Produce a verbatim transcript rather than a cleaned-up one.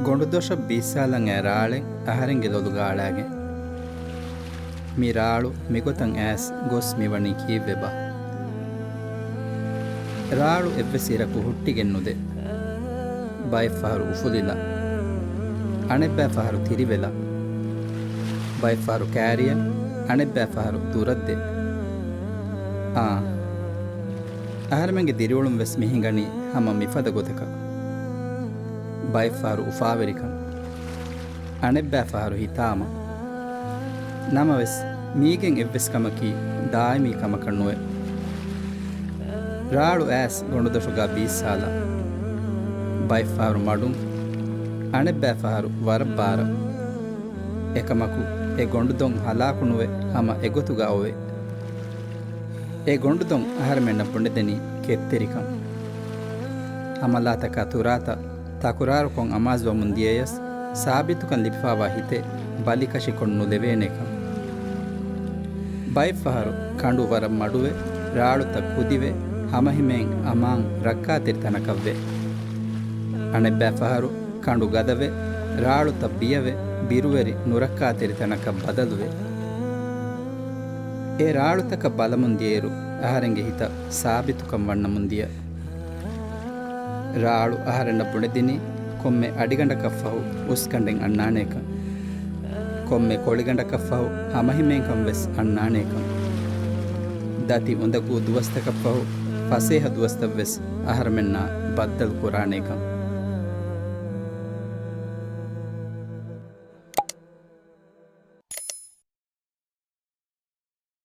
ގޮނޑުދޮށަށް ބީއްސާލަން އައި ރާޅެއް އަހަރެންގެ ލޮލުގަ އަޅާގެން، މި ރާޅު މިގޮތަށް އައިސް ގޮސް މިވަނީ ކީއްވެބާ؟ ރާޅު އެއްވެސް އިރަކު ހުއްޓިގެން ނުދޭ. ބައެއްފަހަރު އުފުލިލާ، އަނެއްބައި ފަހަރު ތިރިވެލާ، ބައެއްފަހަރު ކައިރިއަށް، އަނެއްބައި ފަހަރު ދުރަށްދޭ. އާ، އަހަރެމެންގެ ދިރިއުޅުން ވެސް މި ހިނގަނީ ހަމަ މިފަދަ ގޮތަކަށް. ބައެއްފަހަރު އުފާވެރިކަން، އަނެއްބައި ފަހަރު ހިތާމަ. ނަމަވެސް، މީގެން އެއްވެސް ކަމަކީ ދާއިމީ ކަމަކަށް ނުވޭ. ރާޅު އައިސް ގޮނޑުދޮށުގަ ބީއްސާލާ. ބައެއްފަހަރު މަޑުން، އަނެއްބައި ފަހަރު ވަރަށް ބާރަށް. އެކަމަކު، އެ ގޮނޑުދޮން ހަލާކު ނުވެ ހަމަ އެގޮތުގަ އޮވޭ. އެ ގޮނޑުދޮން އަހަރެމެންނަށް ބުނެދެނީ ކެތްތެރިކަން. ހަމަލާތަކާ ތުރާތައް ތަކުރާރުކޮށް އަމާޒުވަމުން ދިޔަޔަސް، ސާބިތުކަން ލިބިފާވާ ހިތެއް ބަލިކަށިކޮށް ނުލެވޭނޭކަން. ބައެއްފަހަރު ކަނޑު ވަރަށް މަޑުވެ، ރާޅުތައް ކުދިވެ، ހަމަހިމޭން އަމާން ރައްކާތެރި ތަނަކަށްވޭ. އަނެއްބައި ފަހަރު ކަނޑު ގަދަވެ، ރާޅުތައް ބިޔަވެ، ބިރުވެރި ނުރައްކާތެރި ތަނަކަށް ބަދަލުވޭ. އެ ރާޅުތަކަށް ބަލަމުން ދިޔައިރު، އަހަރެންގެ ހިތަށް ސާބިތުކަން ވަންނަމުން ދިޔަ. ރާޅު އަހަރެންނަށް ބުނެދިނީ ކޮންމެ އަޑިގަނޑަކަށްފަހު އުސްގަނޑެއް އަންނާނޭކަން. ކޮންމެ ކޮޅިގަނޑަކަށްފަހު ހަމަހިމޭންކަން ވެސް އަންނާނޭކަން. ދަތި އުނދަގޫ ދުވަސްތަކަށްފަހު ފަސޭހަ ދުވަސްތައް ވެސް އަހަރެމެންނާ ބައްދަލު ކުރާނޭކަން.